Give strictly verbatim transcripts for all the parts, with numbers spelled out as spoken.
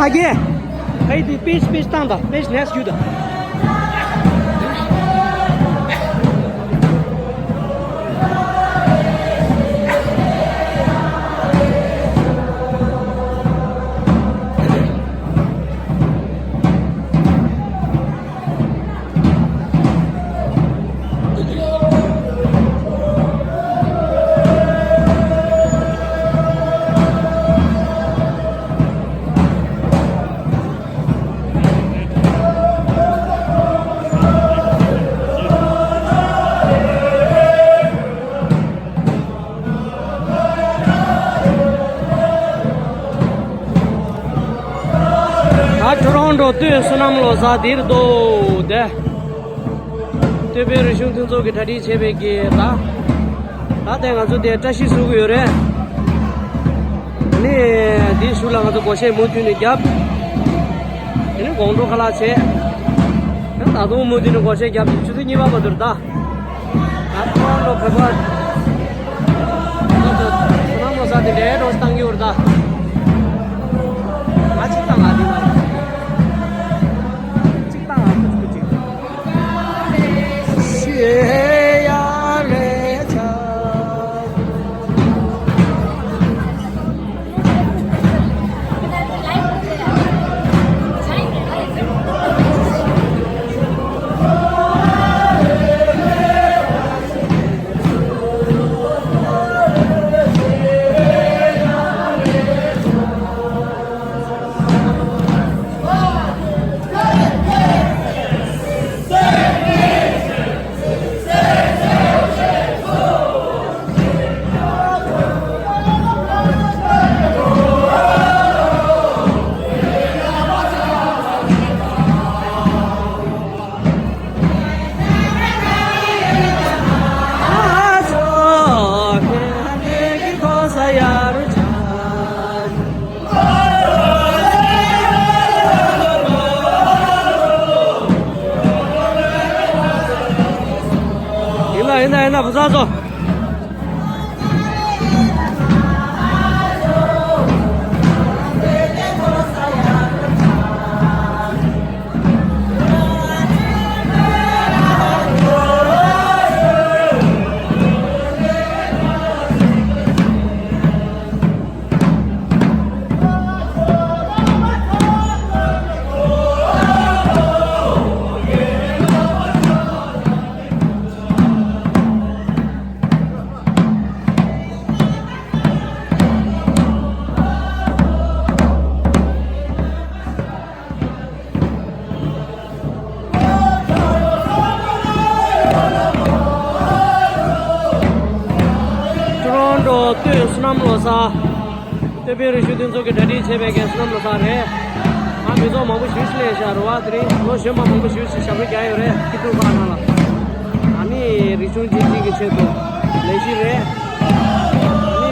རྒྱལ། ཨེ་དེ་པེ་ཇི་པེ་ཇི་བཏང་དང་། པེ་ཇི་ནེག་སི་བྷིའུ་དང་། ད་ཊོ་རོན་ཊོ་སྟོད་བསོད་ནམས་ལོ་གསར་འདིར་འདུག་སྟེ། སྟོད་པའི་རིག་གཞུང་མཐུན་ཚོགས་ཀྱིས་གྲ་སྒྲིག་བྱས་པའི་གི་ད། ད་ལྟ་ང་ཚོ་དེ་བཀྲ་ཤིས་བཟོ་གི་ཡོད་རེད། ཨ་ནི་དེའི་གཞུག་ལ་ང་ཚོ་སྒོར་གཞས་མུ་མཐུད་ནས་རྒྱབ། དེ་ནས་དགོང་དྲོ་ཁ་ལག་བྱས། ད་ད་དུང་མུ་མཐུད་ནས་སྒོར་གཞས་རྒྱབ་ཆུ་ཚོད་གཉིས་པ་མ་ཐུར་ད། ད་ཁོང་ལོ་བོད་པ། ང་ཚོ་བསོད་ནམས་བློ་གསར་དེ་འདྲའི་རོགས་བཏང་གི་ཡོད་རེད་ད། ང་གཅིག་བཏང་ང་འདི་ང་། གཅིག་བཏང་ང་ཁུ་ཅིག་ཁུ་ཅིག་ཡིན་ལ་ཡིན་ལ་ཡིན་ལ་བུ་ཚ་ཚོ། ཊོ་རོན་ཊོ་སྟོད་བསོད་ནམས་བློ་གསར། སྟོད་པའི་རིག་གཞུང་མཐུན་ཚོགས་ཀྱིས་གྲ་སྒྲིག་བྱས་པའི་གི་བསོད་ནམས་བློ་གསར་རེད། ཨ་མི་ཚོགས་མང་པོ་ཞེ་ཅིག་སླེབས་ཤག་རེད་བ། དེ་རིང་ལོ་གཞོན་པ་མང་པོ་ཞེ་ཅིག་ཞབས་བྲོ་རྒྱག་ཡོད་རེད། སྐྱིད་སྡུག་ཁ་ནང་ལ། ཨ་ནི་རིག་གཞུང་བརྗེ་སྒྲིག་གི་ཆེད་དུ་ལས་གཞི་རེད། ཨ་ནི་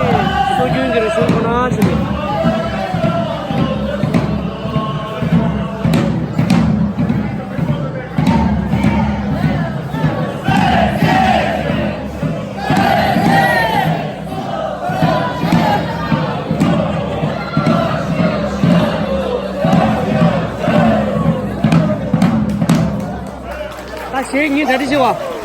སྲོལ་རྒྱུན་གྱི་རིག་གཞུང་ཁོ་ན་བྱས་ནས། ད་གཞས་གཉིས་གྲ་སྒྲིག་བྱེད་པ།